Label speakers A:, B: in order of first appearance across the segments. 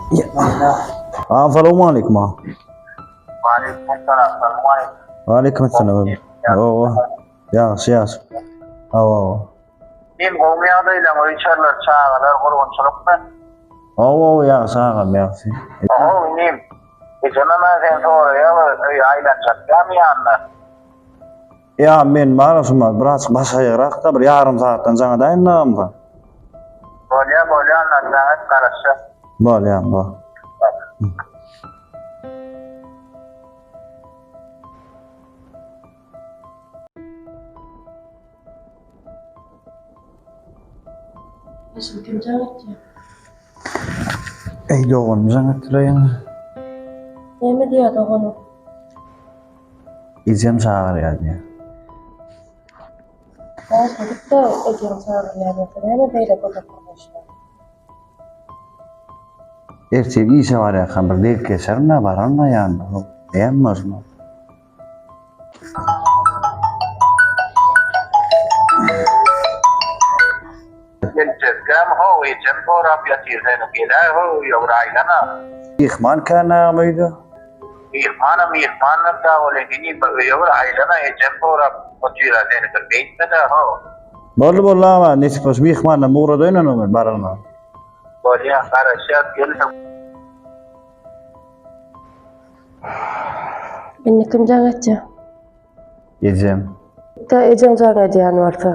A: Agam salowmaleýkim agam.
B: Waleýkim salam, salowmaleýkim.
A: Waleýkim salam. Hawa. Ýagşy, ýagşy. Hawa, hawa.
B: Iň gowy ýagdaýlaň öý içerler, çagalar gurgunçylykmy?
A: Hawa, hawa, ýagşy agam, ýagşy.
B: Oho, inim. Ejemem-ä seni soraýar, öýe aýlanjak dälmi ýanyna?
A: Ýa men bar şuma biraz başaýygrak-da bir ýarym sagatdan jaň edaýyn agam.
B: Bolýa, bolýa, ondan jaň et, garaşýas.
A: Bolýa, bol.
C: Eşim kim jaň etýär?
A: Eý doganym jaň etdiler ýaňy.
C: Näme diýýär doganyň?
A: Ejem çagyrýar diýýär.
C: Nädip-de ejeň çagyrýar diýse, näme beýle gödek gürleşýär?
A: Ertir işe barýarkam bir degip geçerin-de, bararyn-da ýanyna. Näme bar şunda?
B: Geljekkäm how ejem sorap ýatyr seni geläý how öýe bir aýlana.
A: Myhman kän agam öýde.
B: Myhmana myhmandyr da welin inim bir öýe bir aýlana ejem sorap otyra seni bir beýtmedä how.
A: Boldy boldy agam nesip bolsa myhmandan ugradaýyn onda men bararyn.
B: Bolýa garaşýas gel.
C: Indi kim jaň etýär?
A: Ejem.
C: Da ejeň jaň edýän bolsa.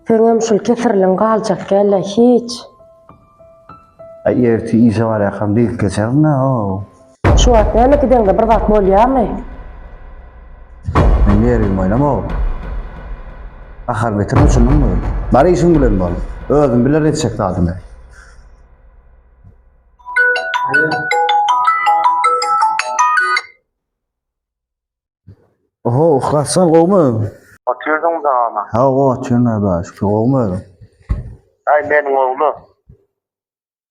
C: Seňem şul kesirliň galjak däl-le hiç.
A: Aý ertir işe barýarkam degip geçerin-dä, how.
C: Şu wagt näme gideňde bir zat bolýarmy?
A: Men nerwim oýnama-ow. Gaharymy getirme düşündiňmi? Bar işiň bilen bol. Özüm bilerin etjek zadymy. Oho, Yhlasjan gowmy?
B: Otyrdyň dagama.
A: Ha, gowy otyryn Hudaýa şükür, gowmy özüň?
B: Aý, meniň oglum.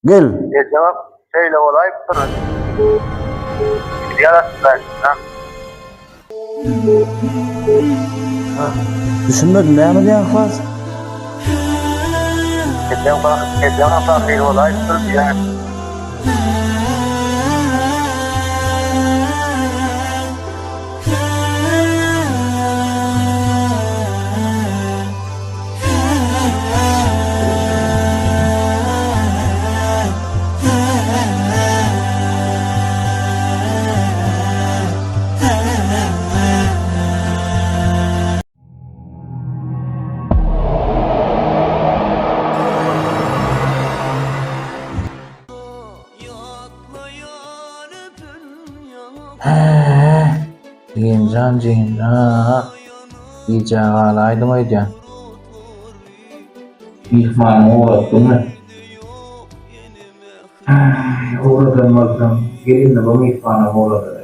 A: Gel.
B: Ejem şeýle bolaýypdyr. Ýaratdylar.
A: Düşünmedim, näme diýýäň Yhlas?
B: Ejem ejem pahyr bolaýypdyr diýýän.
D: Jigimjan jigimjan. Gijä galaýdym öýdýän. Myhmany ugratdyňmy? Ugradan bolsam, gel indi bu myhmana ugradyň.